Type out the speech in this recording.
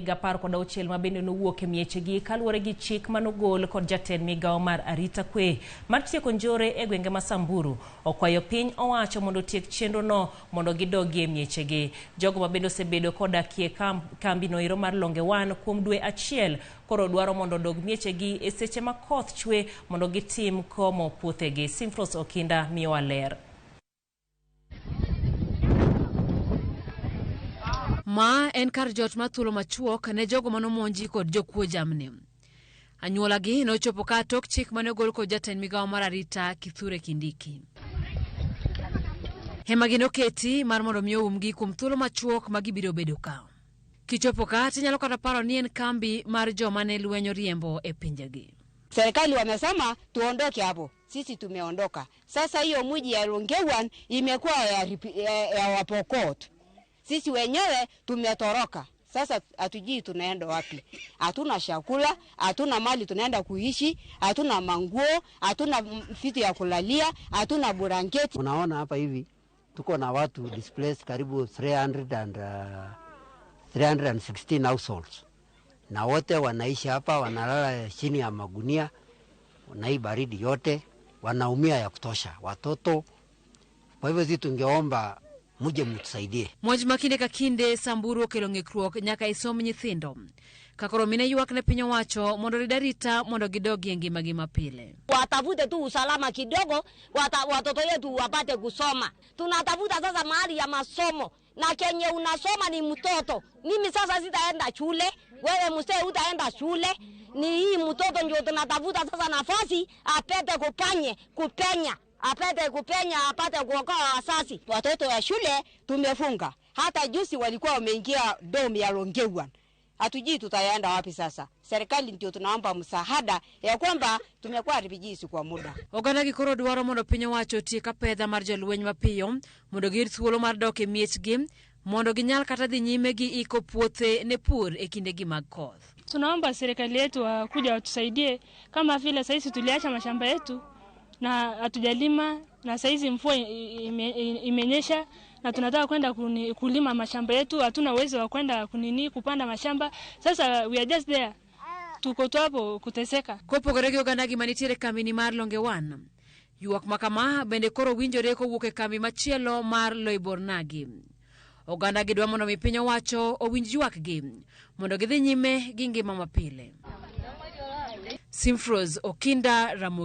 higa 16 ma bende nowuok e miechegi kaluwore gi chik manogol kod jatend migawo mar arita kwe mar tieko njore e gwenge ma Samburu okwayo piny owacho mondo otiek chenrono mondo gidogie miechegi. Jogo ma bende osebedo kodakie kambi noero mar Longewan kuom dwe achiel koro dwaro mondo odog miechegi e seche ma koth chwe mondo gitim komo puothegi. Simfros Okinda miyowa ler. Ma en kar jot mar thuolo machuok ne jogo manomonji kod jokuo jamni. Anyuolagi nochopo ka tok chik mane ogol kod jatend migawo mar arita Kithure Kindiki. Hemagi noketi mar mondo mi oumgi kuom thuolo machuok ma gibiro bedo ka. Kichopo ka tinyalo kata paro ni en kambi mar joma ne lweny oriembo e pinjegi. Serikali wamesema tuondoke hapo, sisi tumeondoka. Sasa hiyo mji ya Longewan imekuwa ya Wapokot, sisi wenyewe tumetoroka. Sasa hatujui tunaenda wapi, hatuna chakula, hatuna mali tunaenda kuishi, hatuna manguo, hatuna vitu ya kulalia, hatuna burangeti. Unaona hapa hivi tuko na watu displaced karibu 316 households na wote wanaishi hapa, wanalala chini ya magunia na hii baridi yote, wanaumia ya kutosha watoto. Kwa hivyo sisi tungeomba muje mtusaidie. Monj ma kinde ka kinde Samburu okelo ng'ikruok nyaka e somb nyithindo. Ka koro mine ywak ne piny owacho mondo orid arita mondo gidogie ngimagi mapile. Watafute tu usalama kidogo, watoto yetu wapate kusoma. Tunatafuta sasa mahali ya masomo na kenye unasoma ni mtoto. Mimi sasa sitaenda shule, wewe mzee utaenda shule. Ni hii mtoto ndio tunatafuta sasa nafasi apate kupanye, kupenya, apate kupenya, apate kuokoa wasasi. Watoto wa shule tumefunga, hata juzi walikuwa wameingia dom ya Longewan. Hatujui tutaenda wapi sasa. Serikali ndio tunaomba msaada ya kwamba tumekuwa refugees kwa muda. Oganda gi koro dwaro mondo piny owacho otiek apedha mar jolweny mapiyo mondo giyud thuolo mar dok e miechgi mondo ginyal kata dhi nyime gi iko puothe ne pur e kindegi mag koth. Tunaomba serikali yetu wakuja watusaidie, kama vile saizi tuliacha mashamba yetu na hatujalima, na saizi mvua imenyesha na tunataka kwenda kulima mashamba yetu, hatuna uwezo wa kwenda kupanda mashamba. Sasa we are just there, tuko tu hapo kuteseka. Kopogore gi oganda gi manitiere kambi mar Longewan, ywak ma kama bende koro winjore kowuok e kambi machielo mar Loibornagi. Oganda gi dwa mondo mi piny owacho owinj ywakgi mondo gidhi nyime gi ngima mapile. Simfros Okinda, Ramogi.